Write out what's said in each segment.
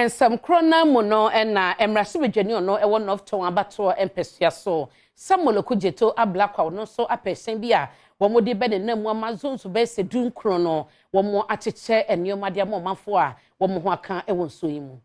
Nsɛm korɔ no mu no, na mmarahyɛbadwani ɔno ɛwɔ North Tongu abatoɔ mpɛsua so, Samuel Okudzeto Ablakwa, ɔno nso apɛ hyɛn bi a wɔn de bɛ nenam mu ama zonzo bɛyɛ sɛ 19 no, wɔn akyekyɛ nneɛma de ama ɔmanfoɔ a wɔn ho aka wɔ nsuo yi mu.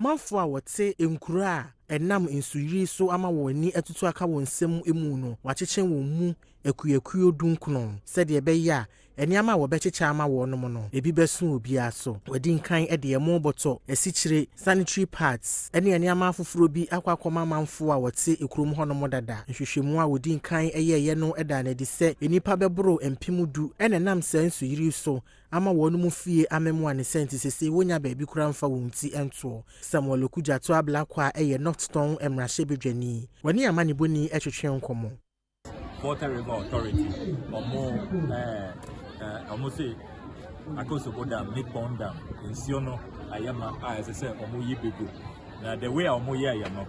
Manfoɔ a wɔte nkuro a ɛnam nsuyiri so ama wɔn ani atutu aka wɔn nsam mu no, wɔakyekyɛ wɔn mu akuakuo 19 sɛdeɛ ɛbɛyɛ a nneɛma a wɔbɛkyekyɛ ama wɔn no ebi bɛso obiara so. Wɔdi nkan de ɛmo bɔtɔ, asikyire, sanitary pads ne nneɛma afoforɔ bi akɔ akɔma amanfoɔ a wɔte kurom hɔnom dada. Nhwehwɛmu a wɔdi nkan yɛɛyɛ no da no adi sɛ nnipa bɛboro 10,000 ɛna ɛnam saa nsuyiri so ama wɔn mu fie amem a ne sɛ nti sese wonya baabi kora mfa wɔn ti ntoɔ. Samuel Okudzeto Ablakwa a ɛyɛ North Tongu mmarahyɛbadwani, wɔne amanebɔni twetwe nkɔmmɔ. Volta River Authority, ɔmo ɛɛ ɛɛ ɔmo se Akosombo Dam ne Kpong Dam nsuo no ayɛ ma a ɛsɛ sɛ ɔmo yi begu, na the way a ɔmo yɛ yɛ no,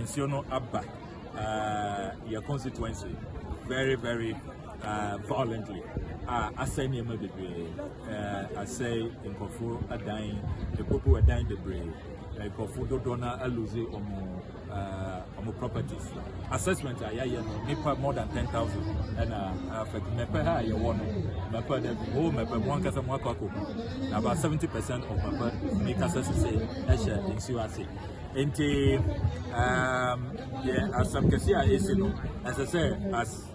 nsuo no aba yɛ constituency very very violently a asɛe nneɛma bebree, asɛe nkurɔfo adan, ebubu ɛdan bebree, nkurɔfo dodoɔ na alose ɔmo properties. Assessment a yɛayɛ no, nipa more than 10,000 ɛna affect. Mepe ha a yɛwɔ no, Mepe, the whole Mepe, mo ankasa mo akɔ akɔhu na about 70% of Mepe ne kasa sise ɛhyɛ nsuo ase. Nti yɛ asɛm kɛse a esi no, ɛsɛ sɛ as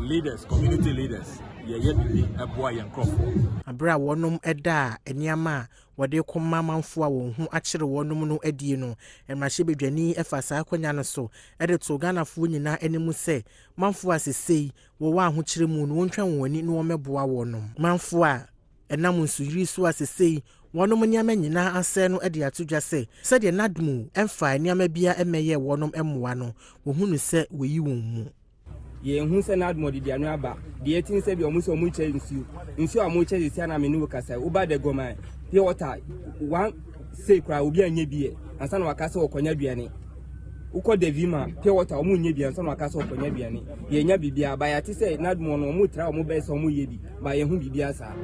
leaders, community leaders, yɛyɛ biribi ɛboa yɛn nkurɔfoɔ. Abere a wɔnom da a nneɛma a wɔde kɔma amanfoɔ a wɔn ho akyere wɔnom no adie no, mmarahyɛbadwani fa saa akonnwa no so de to Ghanafoɔ nyinaa anim sɛ manfoɔ a sesei wɔwɔ ahokyere mu no, wɔntwa wɔn ani na wɔmmɛboa wɔnom. Manfoɔ a ɛnam nsuyiri so a sesei wɔnom nneɛma nyinaa asɛe no de ato dwa sɛ sɛdeɛ NADMO ɛmfa nneɛma biara mmɛyɛ wɔnom mmoa no, wɔhunu sɛ wɔyi wɔn mu. Yɛnhu sɛ NADMO de aduane aba deɛ, ɛti sɛ bi ɔmo sɛ ɔmo kyɛ nsuo, nsuo a ɔmo kyɛ sisi anam ne wo kasa. Woba Dagomma, pure water one sei koraa obi anyɛ bi yɛ ansa na waka sɛ ɔkɔnya aduane. Wokɔ Devima, pure water ɔmo nyɛ bi ansa na waka sɛ ɔkɔnya aduane. Yɛnya biribiara ba, yɛate sɛ NADMO no ɔmo tra ɔmo bɛyɛ sɛ ɔmo yɛ bi ba, yɛn ho biribiara saa.